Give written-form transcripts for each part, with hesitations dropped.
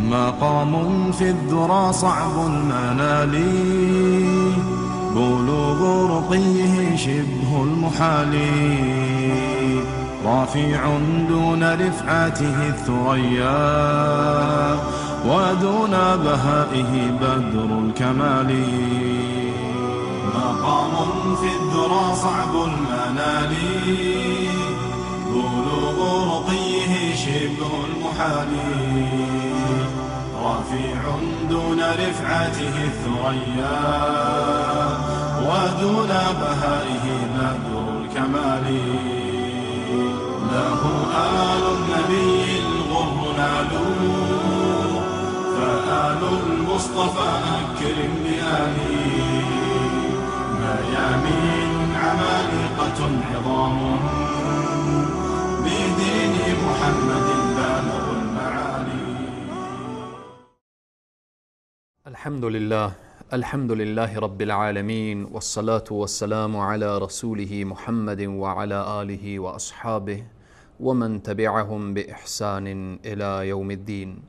مقام في الذرى صعب المنال، بلوغ رقيه شبه المحال، رافع دون رفعته الثريا، ودون بهائه بدر الكمال. مقام في الذرى صعب المنال، بلوغ رقيه شبه المحال، رفيع دون رفعته الثريا، ودون بهائه بدر الكمال. له آل النبي الغر نالوا، فآل المصطفى أكرم بآله. ميامين عمالقة عظام، بدين محمد بالغ المعالي. الحمد لله، الحمد لله رب العالمين، والصلاة والسلام على رسوله محمد وعلى آله وأصحابه ومن تبعهم بإحسان إلى يوم الدين.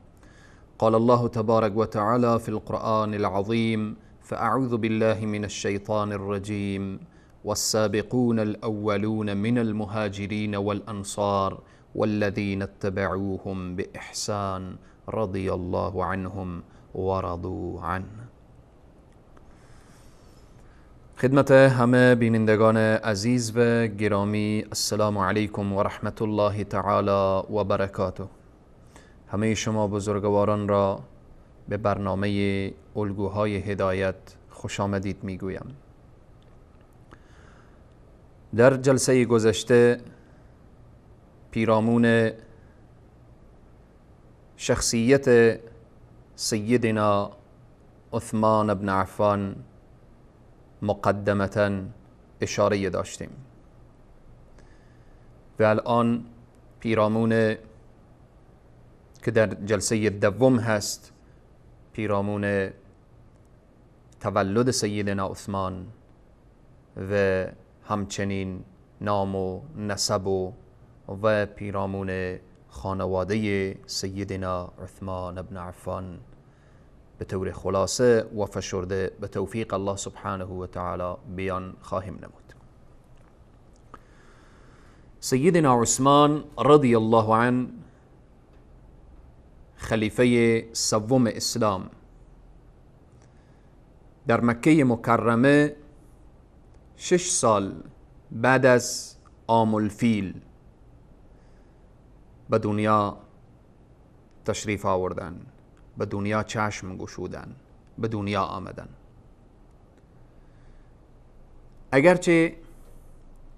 قال الله تبارك وتعالى في القرآن العظيم: فأعوذ بالله من الشيطان الرجيم، والسابقون الأولون من المهاجرين والأنصار والذين اتبعوهم بإحسان رضي الله عنهم ورضوا عنه. خدمت همه بینندگان عزیز و گرامی، السلام علیکم و رحمت الله تعالی و برکاته. همه شما بزرگواران را به برنامه الگوهای هدایت خوش آمدید میگویم. در جلسه گذشته پیرامون شخصیت سیدنا عثمان بن عفان مقدمتا اشاره داشتیم و الان پیرامون که در جلسه دوم هست، پیرامون تولد سیدنا عثمان و همچنین نام و نسب و پیرامون خانواده سیدنا عثمان بن عفان به طور خلاصه و فشرده به توفیق الله سبحانه و تعالی بیان خواهیم نمود. سیدنا عثمان رضی الله عنه، خلیفه سوم اسلام، در مکه مکرمه 6 سال بعد از عام الفیل به دنیا تشریف آوردن، به دنیا چشم گشودن، به دنیا آمدن. اگرچه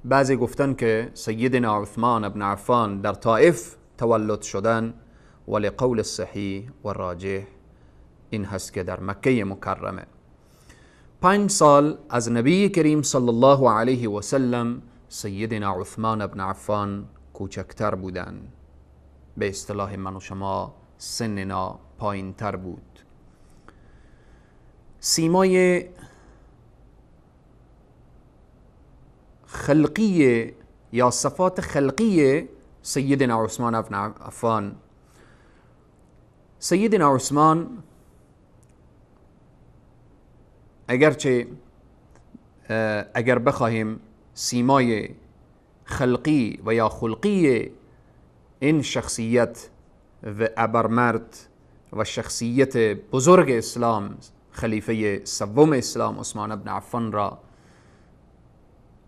بعضی گفتن که سیدنا عثمان بن عفان در طائف تولد شدن، ولی قول صحیح و راجح این هست که در مکه مکرمه. 5 سال از نبی کریم صلی الله علیه و سلم سیدنا عثمان بن عفان کوچکتر بودن، به اصطلاح من و شما سننا پایین تر بود. سیمای خلقی یا صفات خلقی سیدنا عثمان بن عفان، سیدنا عثمان اگرچه اگر بخواهیم سیمای خلقی و یا خلقی این شخصیت و ابرمرد و شخصیت بزرگ اسلام، خلیفه سوم اسلام عثمان بن عفان را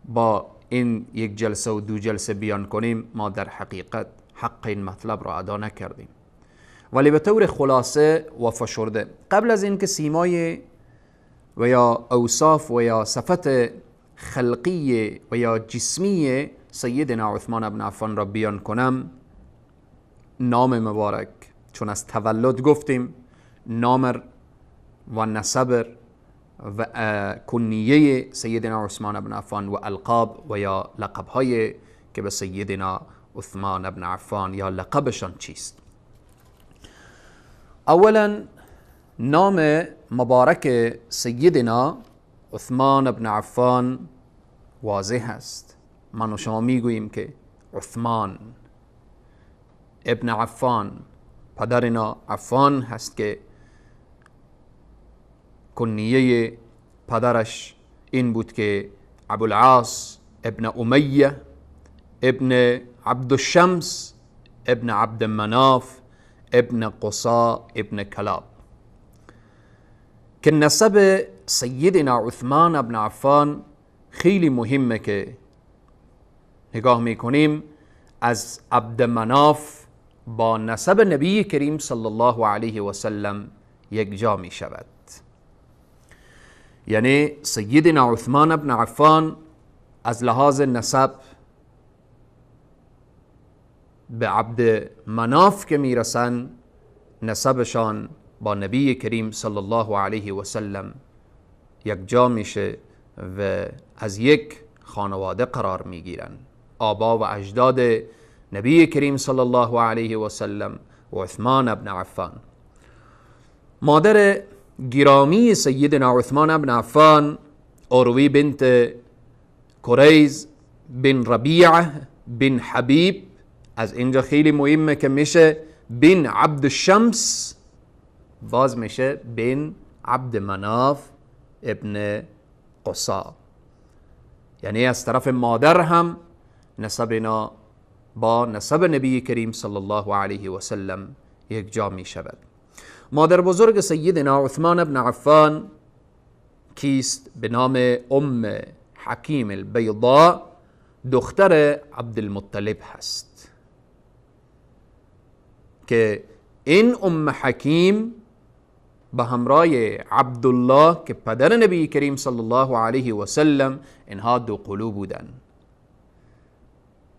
با این یک جلسه و دو جلسه بیان کنیم، ما در حقیقت حق این مطلب را ادا نکردیم. ولی به طور خلاصه و فشرده قبل از اینکه سیمای و یا اوصاف و یا صفت خلقی و یا جسمی سیدنا عثمان بن عفان را بیان کنم، نام مبارک، چون از تولد گفتیم، نام و نسب و کنیه سیدنا عثمان بن عفان و القاب و یا لقب های که به سیدنا عثمان بن عفان یا لقبشان چیست. اولا نام مبارک سیدنا عثمان بن عفان واضح است. من و شما میگوییم که عثمان ابن عفان پدرنا عفان هست که کنیه پدرش این بود که ابوالعاص ابن امیه ابن عبدالشمس ابن عبد مناف ابن قصا ابن کلاب، که نسب سیدنا عثمان ابن عفان خیلی مهمه که نگاه میکنیم از عبد مناف با نسب نبی کریم صلی الله علیه و سلم یک جا می شود. یعنی سیدنا عثمان ابن عفان از لحاظ نسب به عبد مناف که میرسن، نسبشان با نبی کریم صلی الله علیه و سلم یک جا میشه و از یک خانواده قرار میگیرن. آبا و اجداد نبی کریم صلی الله علیه و سلم و عثمان ابن عفان. مادر گرامی سیدنا عثمان ابن عفان اروی بنت کریز بن ربیعه بن حبیب، از اینجا خیلی مهمه که میشه بن عبد الشمس، باز میشه بن عبد مناف ابن قصا. یعنی از طرف مادر هم نسبنا با نسب نبی کریم صلی الله علیه و سلم یک جا می شود. مادر بزرگ سیدنا عثمان ابن عفان کیست؟ به نام ام حکیم البیضاء، دختر عبدالمطلب هست که این ام حکیم به همراه عبدالله که پدر نبی کریم صلی الله علیه و سلم، اینها دو قلو بودن.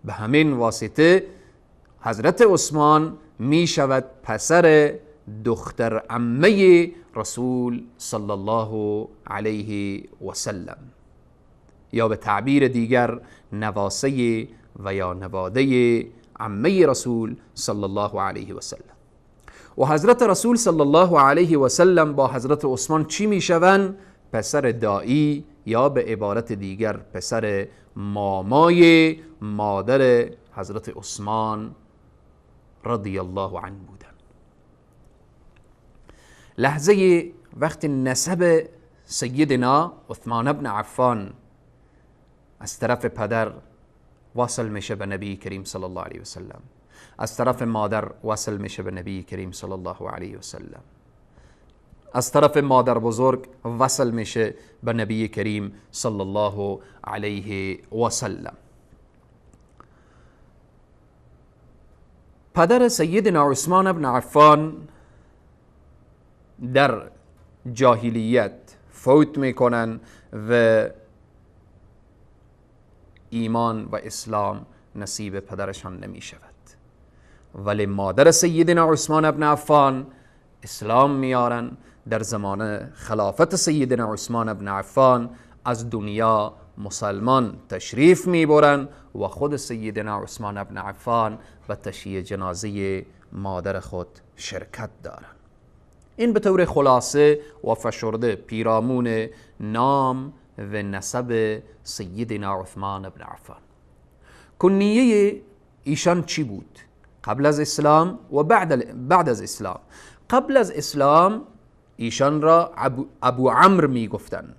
به همین واسطه حضرت عثمان می شود پسر دختر عمه رسول صلی الله علیه و سلم، یا به تعبیر دیگر نواسه و یا نواده عمه رسول صلی الله علیه و سلم. و حضرت رسول صلی الله علیه و سلم با حضرت عثمان چی میشوند؟ پسر دایی، یا به عبارت دیگر پسر مامای مادر حضرت عثمان رضی الله عنه بودن. لحظه وقت نسب سیدنا عثمان بن عفان از طرف پدر وصل میشه به نبی کریم صلی الله علیه و سلم، از طرف مادر وصل میشه به نبی کریم صلی الله علیه و سلم، از طرف مادر بزرگ وصل میشه به نبی کریم صلی الله علیه و سلم. پدر سیدنا عثمان بن عفان در جاهلیت فوت میکنن و ایمان و اسلام نصیب پدرشان نمیشود، ولی مادر سیدنا عثمان بن عفان اسلام میارن. در زمان خلافت سیدنا عثمان بن عفان از دنیا مسلمان تشریف میبرن و خود سیدنا عثمان بن عفان به تشییع جنازه مادر خود شرکت دارن. این به طور خلاصه و فشرده پیرامون نام و نسب سیدنا عثمان بن عفان. کنیه ایشان چی بود؟ قبل از اسلام و بعد از اسلام. قبل از اسلام ایشان را ابو عمرو می گفتن.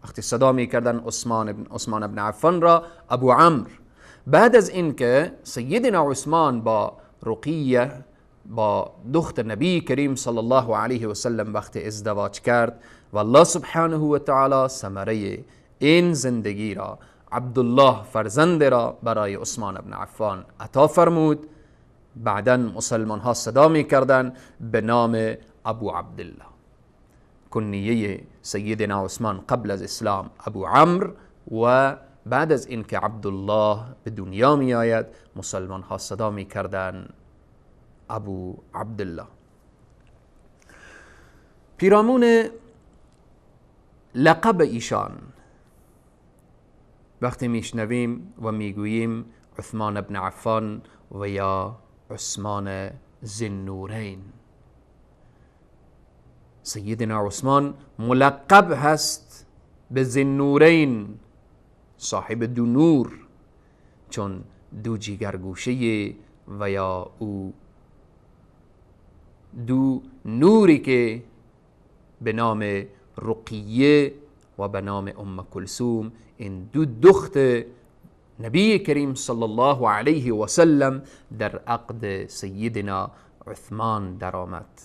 وقتی صدا می کردن عثمان بن عفان را ابو عمرو. بعد از اینکه سیدنا عثمان با رقیه، با دخت نبی کریم صلی الله علیه و سلم وقت ازدواج کرد و الله سبحانه و تعالی ثمره این زندگی را، عبدالله فرزند را برای عثمان بن عفان عطا فرمود، بعدا مسلمان ها صدا می کردن به نام ابو عبدالله. کنیه سیدنا عثمان قبل از اسلام ابو عمرو و بعد از اینکه عبدالله به دنیا می آید مسلمان ها صدا می کردن ابو عبدالله. پیرامون لقب ایشان وقتی میشنویم و میگوییم عثمان بن عفان و یا عثمان ذوالنورین، سیدنا عثمان ملقب هست به ذوالنورین، صاحب دو نور، چون دو جیگرگوشه و یا او دو نوری که به نام رقیه و به نام ام کلثوم، این دو دخت نبی کریم صلی الله علیه و سلم در عقد سیدنا عثمان درآمد.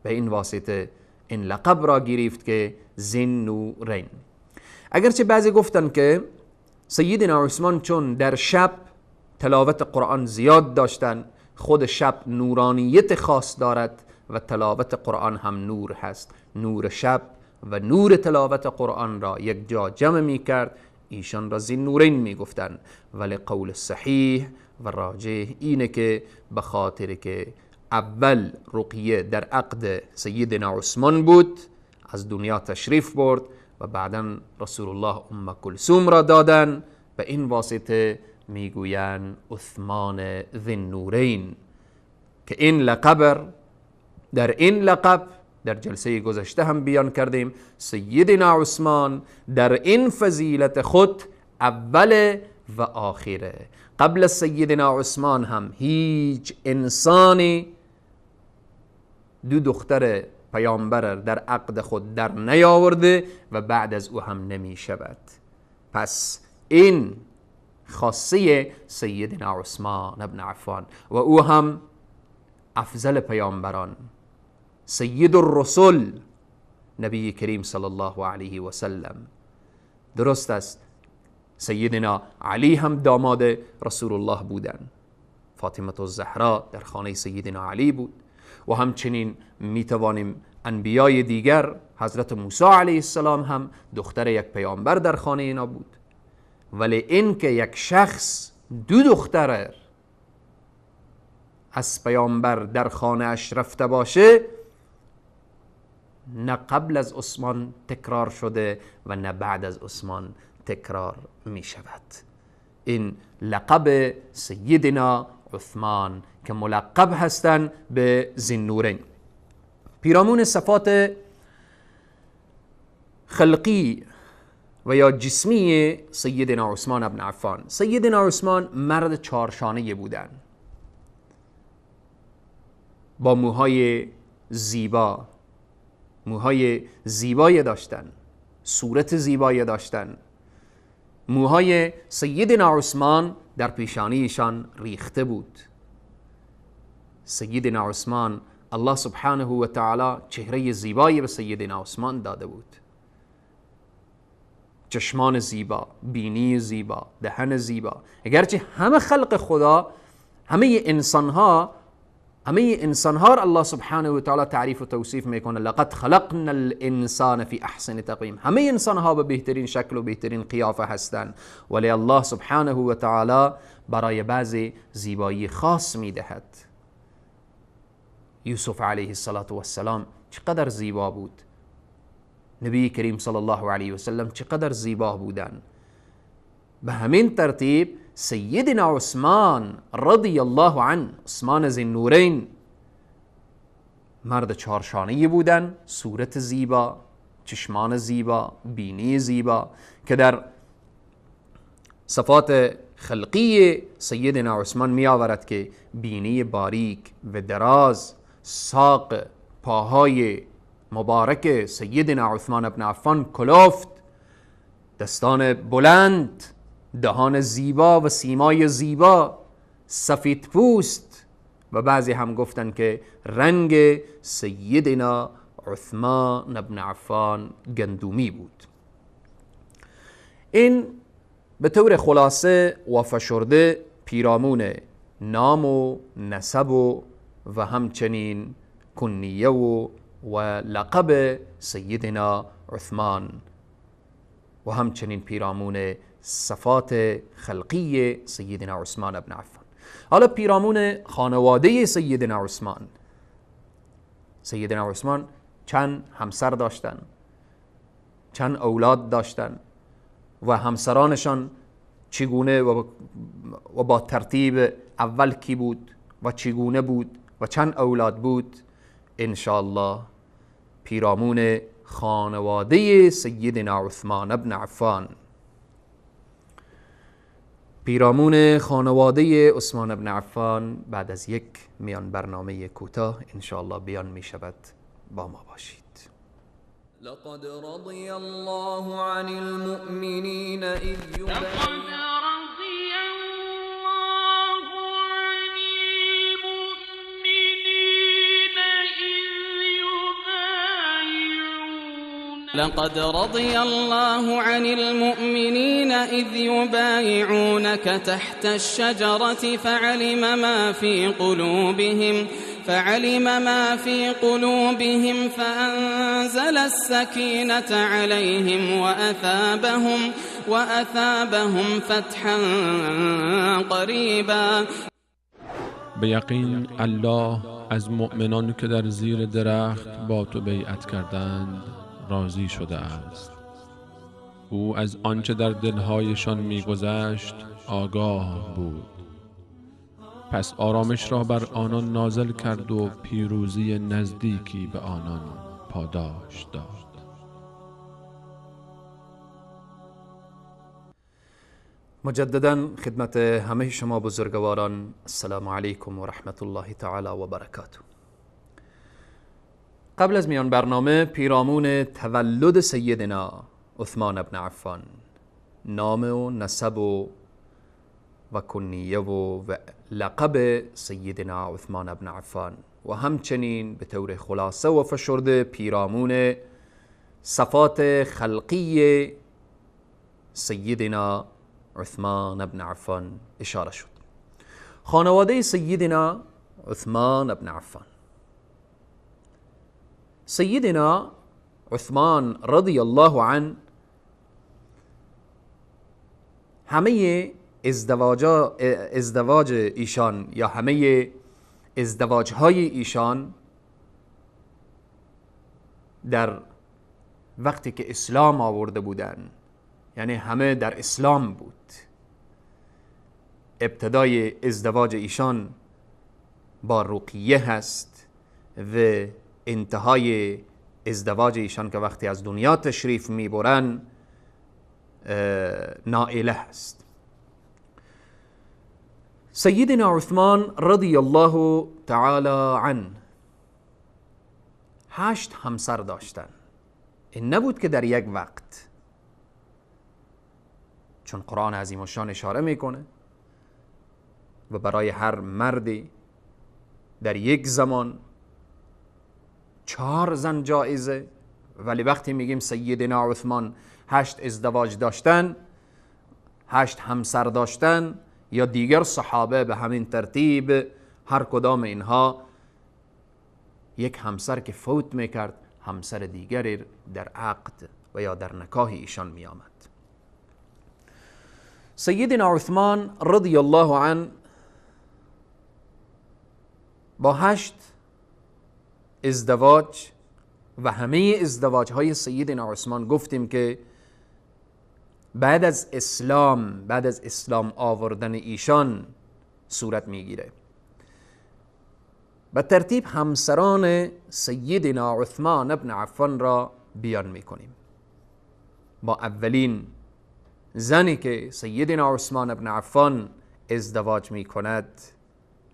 به این واسطه این لقب را گرفت که ذوالنورین. اگرچه بعضی گفتن که سیدنا عثمان چون در شب تلاوت قرآن زیاد داشتن، خود شب نورانیت خاص دارد و تلاوت قرآن هم نور هست، نور شب و نور تلاوت قرآن را یک جا جمع می کرد، ایشان را ذوالنورین می گفتن. ولی قول صحیح و راجح اینه که به خاطر که اول رقیه در عقد سیدنا عثمان بود، از دنیا تشریف برد و بعدا رسول الله ام کلثوم را دادن، به این واسطه میگویند عثمان ذوالنورین، که این لقب در این لقب در جلسه گذشته هم بیان کردیم، سیدنا عثمان در این فضیلت خود اول و آخره. قبل سیدنا عثمان هم هیچ انسانی دو دختر پیامبر در عقد خود در نیاورده و بعد از او هم نمی شود. پس این خاصه سیدنا عثمان ابن عفان و او هم افضل پیامبران، سید الرسل، نبی کریم صلی الله علیه و سلم. درست است سیدنا علی هم داماد رسول الله بودن، فاطمه الزهرا در خانه سیدنا علی بود و همچنین میتوانیم انبیای دیگر، حضرت موسی علیه السلام هم دختر یک پیامبر در خانه اینا بود. ولی اینکه یک شخص دو دختر از پیامبر در خانه اش رفته باشه، نه قبل از عثمان تکرار شده و نه بعد از عثمان تکرار می شود. این لقب سیدنا عثمان که ملقب هستند به ذوالنورین. پیرامون صفات خلقی و یا جسمی سیدنا عثمان ابن عفان، سیدنا عثمان مرد چارشانه بودند، با موهای زیبا، موهای زیبایی داشتن، صورت زیبایی داشتن. موهای سیدنا عثمان در پیشانیشان ریخته بود. سیدنا عثمان الله سبحانه و تعالی چهره زیبایی به سیدنا عثمان داده بود، چشمان زیبا، بینی زیبا، دهن زیبا. اگرچه همه خلق خدا، همه انسانها، همه انسانها را الله سبحانه و تعالی تعریف و توصیف میکنه، لقد خلقنا الانسان فی احسن تقویم، همه انسانها به بهترین شکل و بهترین قیافه هستند، ولی الله سبحانه و تعالی برای بعضی زیبایی خاص میدهد. یوسف علیه السلام چقدر زیبا بود، نبی کریم صلی الله علیه و سلم چقدر زیبا بودند. به همین ترتیب سیدنا عثمان رضی الله عنه، عثمان ذوالنورین، مرد چارشانه بودن، صورت زیبا، چشمان زیبا، بینی زیبا، که در صفات خلقی سیدنا عثمان می آورد که بینی باریک و دراز، ساق پاهای مبارک سیدنا عثمان ابن عفان کلفت، دستان بلند، دهان زیبا و سیمای زیبا، سفید پوست، و بعضی هم گفتن که رنگ سیدنا عثمان ابن عفان گندمی بود. این به طور خلاصه و فشرده پیرامون نام و نسب و همچنین کنیه و لقب سیدنا عثمان و همچنین پیرامون صفات خلقی سیدنا عثمان ابن عفان. حالا پیرامون خانواده سیدنا عثمان، سیدنا عثمان چند همسر داشتن، چند اولاد داشتن و همسرانشان چگونه و با ترتیب اول کی بود و چگونه بود و چند اولاد بود، انشاءالله پیرامون خانواده سیدنا عثمان ابن عفان. پیرامون خانواده عثمان بن عفان بعد از یک میان برنامه کوتاه انشاءالله بیان می شود. با ما باشید. لقد رضي الله عن المؤمنين إذ لقد رضي الله عن المؤمنين إذ يبايعونك تحت الشجرة فعلم ما في قلوبهم فأنزل السكينة عليهم وأثابهم فتحا قريبا. به یقین الله از مؤمنان که در زیر درخت با تو بیعت کردند راضی شده است. او از آنچه در دلهایشان می‌گذشت آگاه بود. پس آرامش را بر آنان نازل کرد و پیروزی نزدیکی به آنان پاداش داد. مجددا خدمت همه شما بزرگواران، السلام علیکم و رحمت الله تعالی و برکاته. قبل از میان برنامه پیرامون تولد سیدنا عثمان بن عفان، نام و نسب و کنیه و لقب سیدنا عثمان بن عفان و همچنین به طور خلاصه و فشرده پیرامون صفات خلقی سیدنا عثمان بن عفان اشاره شد. خانواده سیدنا عثمان بن عفان، سیدنا عثمان رضی الله عنه همه ازدواج ایشان یا همه ازدواجهای ایشان در وقتی که اسلام آورده بودن، یعنی همه در اسلام بود. ابتدای ازدواج ایشان با رقیه هست و انتهای ازدواج ایشان که وقتی از دنیا تشریف میبرن نائله هست. سیدنا عثمان رضی الله تعالی عنه 8 همسر داشتن. این نبود که در یک وقت، چون قرآن عظیم الشان اشاره میکنه و برای هر مردی در یک زمان 4 زن جایزه، ولی وقتی میگیم سیدنا عثمان 8 ازدواج داشتن، 8 همسر داشتن، یا دیگر صحابه به همین ترتیب، هر کدام اینها یک همسر که فوت میکرد همسر دیگری در عقد و یا در نکاح ایشان میآمد. سیدنا عثمان رضی الله عنه با 8 ازدواج و همه ازدواج های سیدنا عثمان گفتیم که بعد از اسلام آوردن ایشان صورت میگیره. به ترتیب همسران سیدنا عثمان ابن عفان را بیان میکنیم. با اولین زنی که سیدنا عثمان ابن عفان ازدواج میکند،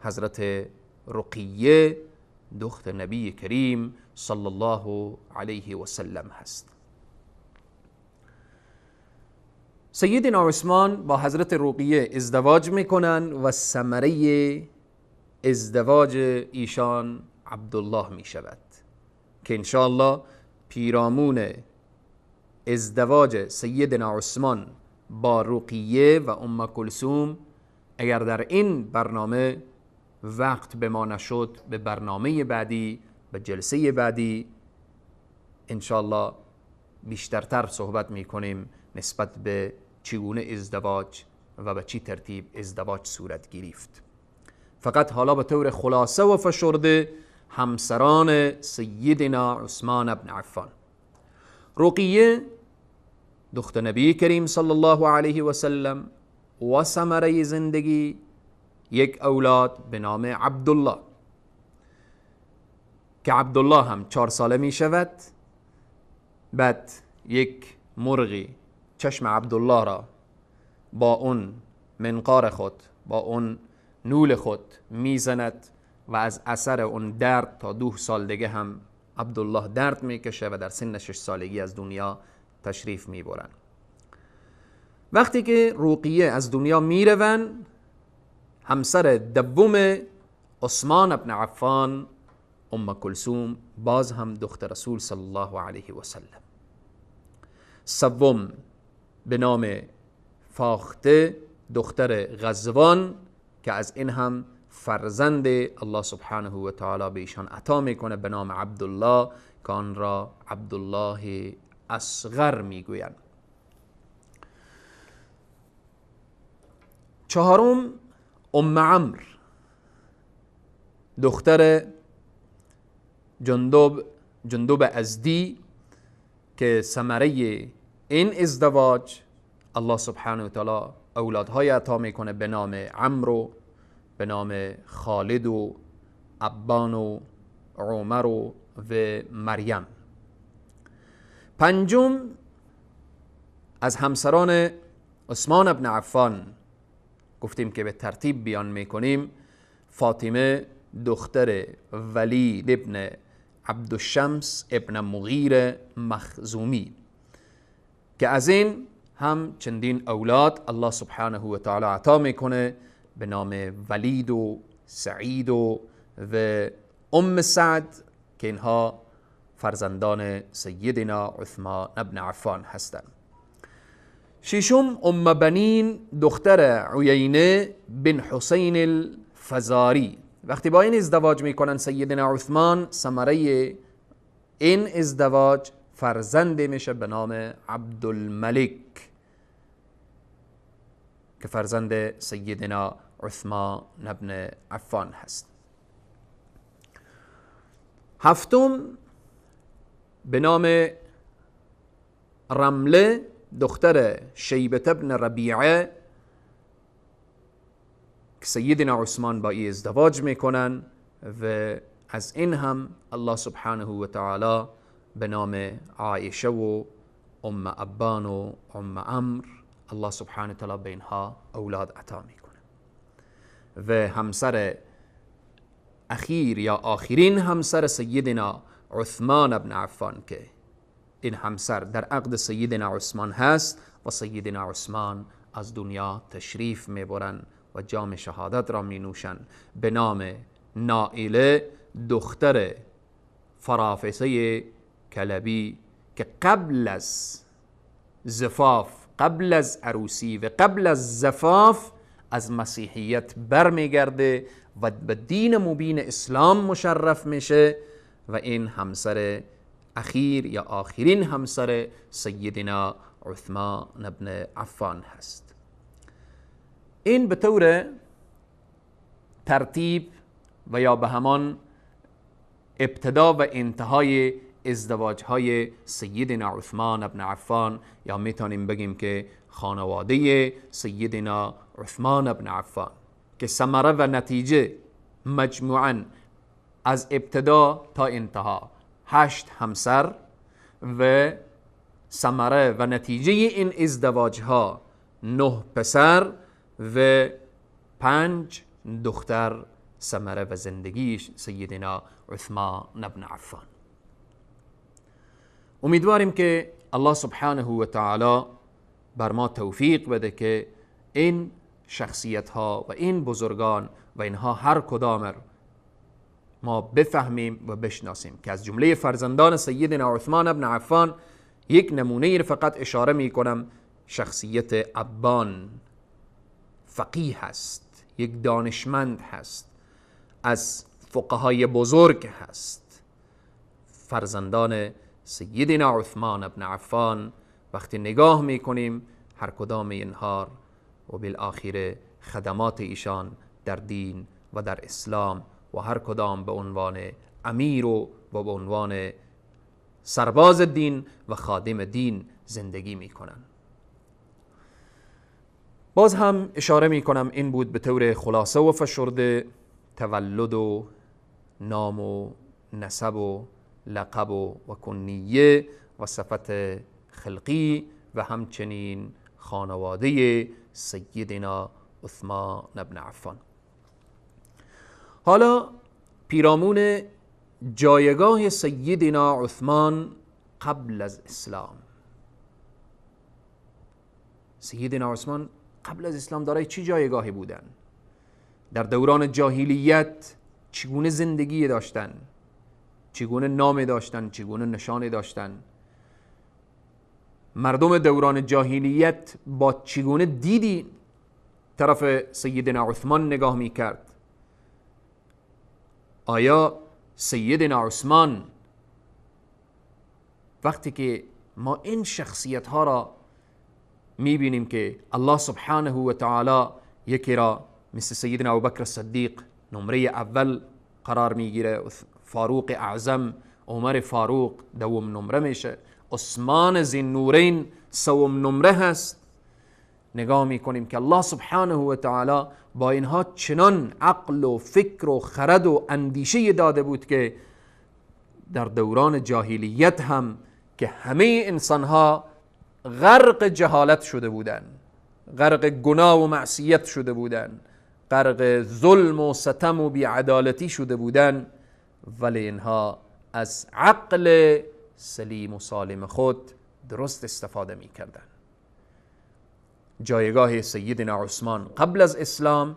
حضرت رقیه دخت نبی کریم صلی الله علیه و سلم هست. سیدنا عثمان با حضرت رقیه ازدواج میکنن و ثمره ازدواج ایشان عبدالله میشود که انشاءالله پیرامون ازدواج سیدنا عثمان با رقیه و ام کلثوم اگر در این برنامه وقت به ما نشد، به برنامه بعدی، به جلسه بعدی انشاءالله بیشترتر صحبت میکنیم نسبت به چگونه ازدواج و به چی ترتیب ازدواج صورت گرفت. فقط حالا به طور خلاصه و فشرده همسران سیدنا عثمان بن عفان: رقیه دخت نبی کریم صلی الله علیه و سلم و ثمره زندگی یک اولاد به نام عبدالله که عبدالله هم 4 ساله می شود. بعد یک مرغی چشم عبدالله را با اون منقار خود، با اون نول خود میزند و از اثر اون درد تا 2 سال دیگه هم عبدالله درد میکشه و در سن 6 سالگی از دنیا تشریف میبرن. وقتی که رقیه از دنیا میرون، همسر دوم عثمان ابن عفان، ام کلثوم، باز هم دختر رسول صلی الله علیه و سلم. سوم به نام فاخته، دختر غزوان، که از این هم فرزند الله سبحانه و تعالی به ایشان عطا میکنه به نام عبدالله، که آن را عبدالله اصغر میگویند. چهارم ام عمرو، دختر جندب ازدی، که ثمره این ازدواج الله سبحانه و تعالی اولادهای عطا میکنه به نام عمرو، به نام خالد و ابان و عمر و مریم. پنجم از همسران عثمان ابن عفان، گفتیم که به ترتیب بیان میکنیم، فاطمه دختر ولید ابن عبدالشمس ابن مغیر مخزومی، که از این هم چندین اولاد الله سبحانه و تعالی عطا میکنه به نام ولید و سعید و ام سعد، که اینها فرزندان سیدنا عثمان ابن عفان هستند. ششم ام بنین، دختر عیینه بن حسین الفزاری. وقتی با این ازدواج میکنن سیدنا عثمان، ثمره این ازدواج فرزند میشه به نام عبدالملک، که فرزند سیدنا عثمان ابن عفان هست. هفتم به نام رمله، دختر شیبه ابن ربیعه، که سیدنا عثمان با ای ازدواج میکنن و از این هم الله سبحانه و تعالی به نام عایشه و ام ابان و ام عمرو الله سبحانه و تعالی به اینها اولاد عطا میکنه. و همسر اخیر یا آخرین همسر سیدنا عثمان ابن عفان، که این همسر در عقد سیدنا عثمان هست و سیدنا عثمان از دنیا تشریف میبرن و جام شهادت را می نوشن، به نام نائله، دختر فرافسه کلبی، که قبل از زفاف، قبل از عروسی و قبل از زفاف از مسیحیت برمیگرده و به دین مبین اسلام مشرف میشه و این همسر اخیر یا آخرین همسر سیدنا عثمان ابن عفان هست. این به طور ترتیب و یا به همان ابتدا و انتهای ازدواج های سیدنا عثمان ابن عفان، یا میتونیم بگیم که خانواده سیدنا عثمان ابن عفان، که ثمره و نتیجه مجموعاً از ابتدا تا انتها 8 همسر و ثمره و نتیجه این ازدواج ها 9 پسر و 5 دختر، ثمره و زندگی سیدنا عثمان ابن عفان. امیدواریم که الله سبحانه و تعالی بر ما توفیق بده که این شخصیت ها و این بزرگان و اینها هر کدام ما بفهمیم و بشناسیم، که از جمله فرزندان سیدنا عثمان ابن عفان یک نمونه فقط اشاره می کنم، شخصیت ابان، فقیه هست، یک دانشمند هست، از فقهای بزرگ هست. فرزندان سیدنا عثمان ابن عفان وقتی نگاه میکنیم هر کدام اینها و بالآخره خدمات ایشان در دین و در اسلام و هر کدام به عنوان امیر و به عنوان سرباز دین و خادم دین زندگی میکنن. باز هم اشاره میکنم این بود به طور خلاصه و فشرده تولد و نام و نسب و لقب و کنیه و صفت خلقی و همچنین خانواده سیدنا عثمان ابن عفان. حالا پیرامون جایگاه سیدنا عثمان قبل از اسلام. سیدنا عثمان قبل از اسلام دارای چه جایگاهی بودن؟ در دوران جاهلیت چگونه زندگی داشتن؟ چگونه نام داشتن؟ چگونه نشانه داشتن؟ مردم دوران جاهلیت با چگونه دیدی طرف سیدنا عثمان نگاه میکرد؟ آیا سیدنا عثمان وقتی که ما این شخصیت ها را میبینیم که الله سبحانه و تعالی یکی را مثل سیدنا ابوبکر صدیق نمره اول قرار میگیره، فاروق اعظم، عمر فاروق دوم نمره میشه، عثمان ذی‌النورین سوم نمره هست. نگاه میکنیم که الله سبحانه و تعالی با اینها چنان عقل و فکر و خرد و اندیشه داده بود که در دوران جاهلیت هم که همه انسانها غرق جهالت شده بودند، غرق گناه و معصیت شده بودند، غرق ظلم و ستم و بیعدالتی شده بودند، ولی اینها از عقل سلیم و سالم خود درست استفاده می کردن. جایگاه سیدنا عثمان قبل از اسلام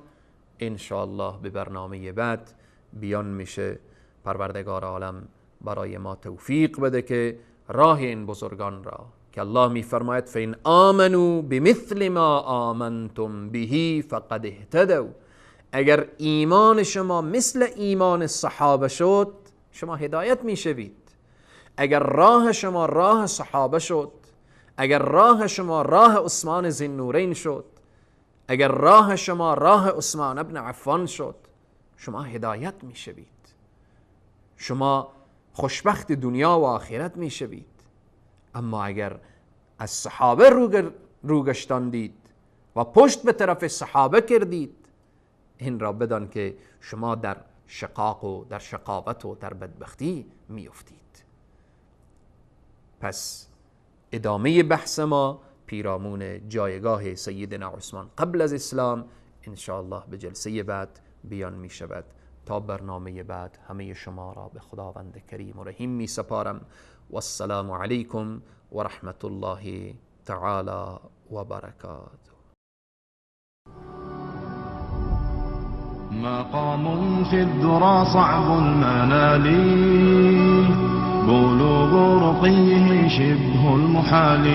انشاءالله به برنامه بعد بیان میشه. پروردگار عالم برای ما توفیق بده که راه این بزرگان را که الله میفرماید فإن آمنوا بمثل ما آمنتم به فقد اهتدوا، اگر ایمان شما مثل ایمان صحابه شد شما هدایت میشوید. اگر راه شما راه صحابه شد، اگر راه شما راه عثمان ذی‌النورین شد، اگر راه شما راه عثمان ابن عفان شد، شما هدایت میشوید، شما خوشبخت دنیا و آخرت میشوید. اما اگر از صحابه رو گشتاندید و پشت به طرف صحابه کردید، این را بدان که شما در شقاق و در شقاوت و در بدبختی میافتید. پس ادامه بحث ما پیرامون جایگاه سیدنا عثمان قبل از اسلام انشاءالله به جلسه بعد بیان می شود. تا برنامه بعد همه شما را به خداوند کریم و رحیم می سپارم. والسلام علیکم و رحمت الله تعالی و برکاته. مقام في الذرى صعب المنال، بلوغ رقيه شبه المحال،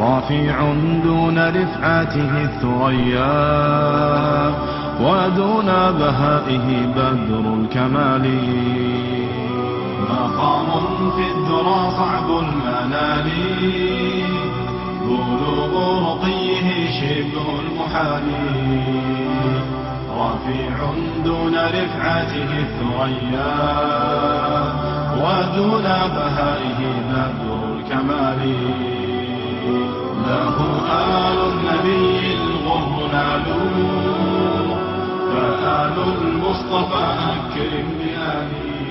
رافع دون رفعته الثريا، ودون بهائه بدر الكمال. مقام في الذرى صعب المنال، بلوغ رقيه شبه المحال، رفيع دون رفعته الثريا، ودون بهائه بدر الكمال. له آل النبي الغر نالوا، فآل المصطفى أكرم بآله.